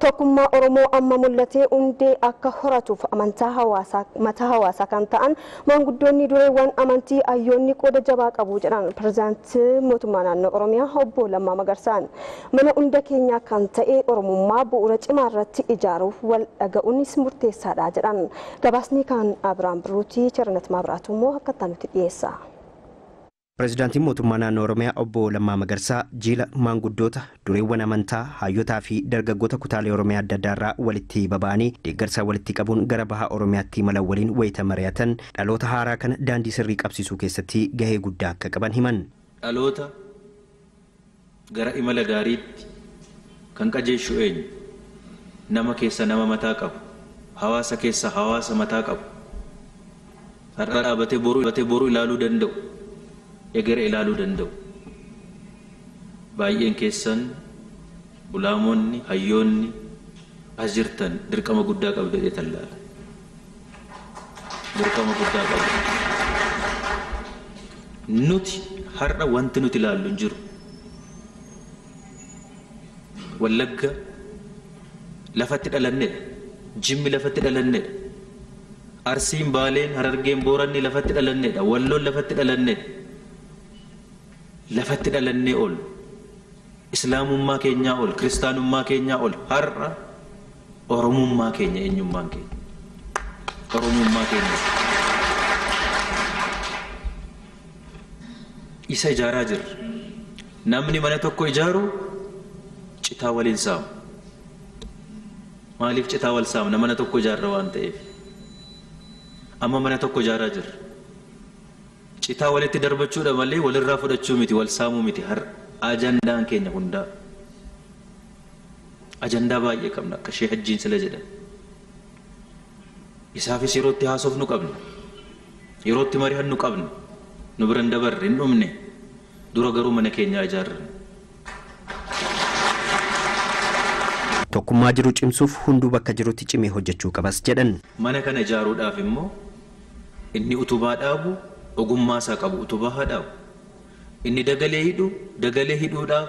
Tokkummaa Oromoo amma mul'atee hundee akka horatuuf amantaa hawaasaa mataa hawaasaa kan ta'an maanguddoonni dureewwan amantii hayyoonni qooda jabaa qabu jedhan pirezidaantii mootummaa naannoo Oromiyaa obbo Lammaa Magarsaan. Mana hunda keenyaa kan ta'e Oromummaa bu'uura cimaa irratti ijaaruuf wal dhaga'uunis murteessaadha jedhan. Gabaasni kan Abiraam Birruutii Chernat Maabiraatu immoo akka nutti dhiyeessa. Pireezidaantiin mootummaa naannoo Oromiyaa obbo Lammaa Magarsaa jiila maanguddoota dureewwan amantaa hayyotaa fi dargaggoota kutaalee Oromiyaa adda addaarraa walitti baba'anii deeggarsa walitti qabuun gara baha Oromiyaatti imalan waliin wayita mari'atan dhaloota haaraa kana daandii sirrii qabsiisuu keessatti gahee guddaa akka qaban himan. Dhaloota gara imala gaariitti kan qajeelchu eenyu? Nama keessa nama mataa qabu, hawaasa keessa hawaasa mataa qabu, har'a dhaabatee boru ilaaluu danda'u. Egere ilaaluu danda'u. Baay'een keessan ulaamoonni hayyoonni as jirtan dirqama guddaa qabdu jedhee laala. Dirqama guddaa qabdu. Nuti har'a wanti nuti ilaallu hin jiru. Wallagga lafatti dhalannedha. Jimmi lafatti dhalannedha. Arsiin, Baaleen, Harargeen, Booranni lafatti dhalannedha. Walloon lafatti dhalannedha. Lafatti dhalannee ol, islaamummaa keenyaa ol, kiristaanummaa keenyaa ol, har'a Oromummaa keenya eenyummaan keenya. Oromummaa keenya. Isa ijaaraa jirra. Namni mana tokko ijaaru citaa waliin saamu. Maaliif citaa wal saamna? Mana tokko ijaarra waan ta'eef. Amma mana tokko ijaaraa jirra. Citaa walitti darbachuudha malee walirraa fudhachuu miti, wal saamuu miti. Har'a ajandaan keenya hundaa ajandaa baay'ee qabna akka ishee hajjiin sila jedhan. Isaafis yerootti haasofnu qabna, yerootti mari'annu qabna, nu biran dabarre hin dhumne. Dura garuu mana keenyaa ijaarra. Tokkummaa jiru cimsuuf hunduu bakka jirutti cimee hojjechuu qabas jedhan. Mana kana ijaaruudhaaf immoo inni utubaa dhaabu ogummaa isaa qabu utubaa haa dhaabu. Inni dagalee hidhu dagalee hidhuudhaaf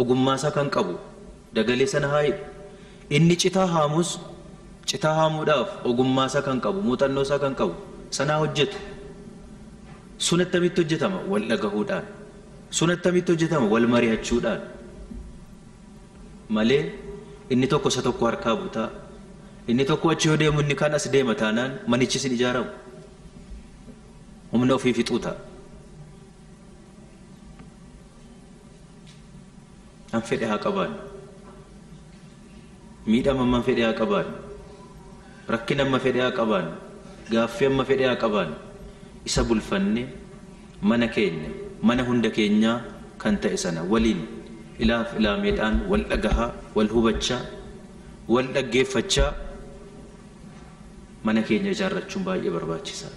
ogummaa isaa kan qabu dagalee sana haa hidhu. Inni citaa haamus citaa haamuudhaaf ogummaa isaa kan qabu muuxannoo isaa kan qabu sanaa hojjetu. Sun attamitti hojjetama? Wal dhagahuudhaan. Sun attamitti hojjetama? Wal mari'achuudhaan. Malee inni tokko isa tokko harkaa butaa, inni tokko achi yoo deemu inni kaan as deema taanaan manichis hin ijaaramu. Humna ofii fixuu ta'a. An fedhe haa qabaannu. Miidhama amma fedhe haa qabaannu. Rakkina amma fedhe haa qabaannu. Gaaffii amma fedhe haa qabaannu. Isa bulfanne mana keenya, mana hunda keenyaa kan ta'e sana waliin ilaaf ilaameedhaan wal dhagahaa, wal hubachaa, wal dhaggeeffachaa mana keenya ijaarrachuun baay'ee barbaachisaadha.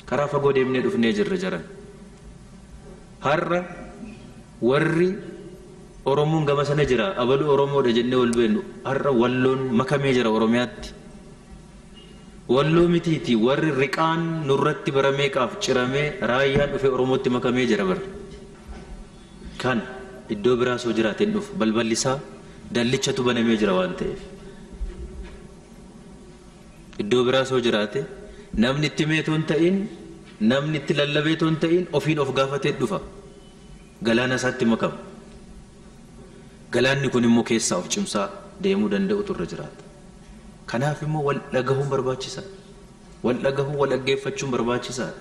Karaa fagoo deemnee dhufnee jirra jaran. Har'a warri Oromoon gama sana jira, abaluu Oromoodha jennee wal beeknu, har'a Walloon makamee jira Oromiyaatti. Walloo mitiiti warri riqaan nurratti baramee qaaf ciramee raayyaan dhufee Oromootti makamee jira bara. Kan iddoo biraa soo jiraate hin dhufu, balballi isaa dallichatu banamee jira waan ta'eef. Iddoo biraa soo jiraate namni itti meetoo hin ta'in, namni itti lallabeetoo hin ta'in ofiin of gaafatee dhufa. Galaana isaatti makama. Galaanni kun immoo keessaa of cimsaa deemuu danda'utu irra jiraata. Kanaaf immoo wal dhagahuun barbaachisaadha. Wal dhagahuun wal dhaggeeffachuun barbaachisaadha.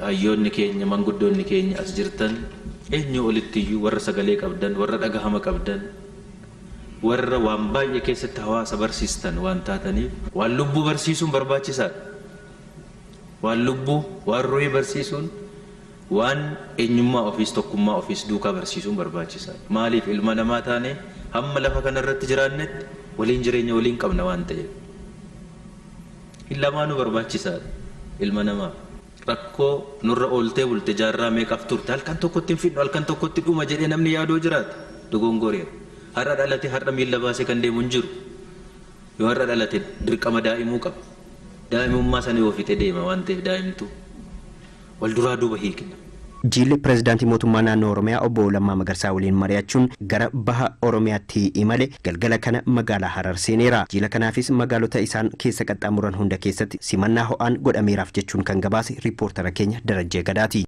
Hayyoonni keenya, manguddoonni keenya as jirtan eenyu olitti iyyuu warra sagalee qabdan, warra dhagahama qabdan, warra waan baay'ee keessatti hawaasa barsiistan waan taataniif waan lubbuu barsiisuun barbaachisaadha. Waan lubbuu, waan ruhii barsiisuun, waan eenyummaa ofiis tokkummaa ofiis duukaa barsiisuun barbaachisaadha. Maaliif ilma namaa taane hamma lafa kanarratti jiraannetti waliin jireenya waliin qabna waan ta'eef. Lamaanuu barbaachisaadha ilma namaa. Rakkoo nurra ooltee bulte jaarraa meeqaaf turte halkan tokkotti hin fidnu halkan tokkotti dhuma jedhee namni yaadoo jiraata dogongoreera. Har'a dhalate har'a miilla baasee kan deemu hin jiru. Yoo har'a dhalate dirqama daa'imuu qaba. Daa'imummaa sana yoo fixe deema waan ta'eef daa'imtuu wal duraa duuba hiikna. Jilli pireezidaantii mootummaa naannoo Oromiyaa obbo Lammaa Magarsaa waliin mari'achuun gara baha Oromiyaatti imale galgala kana magaalaa Harar seeneera. Jila kanaafis magaalota isaan keessa qaxxaamuran hunda keessatti simannaa ho'aan godhameeraaf jechuun kan gabaase riippoortara keenya Darajjee Gadaati.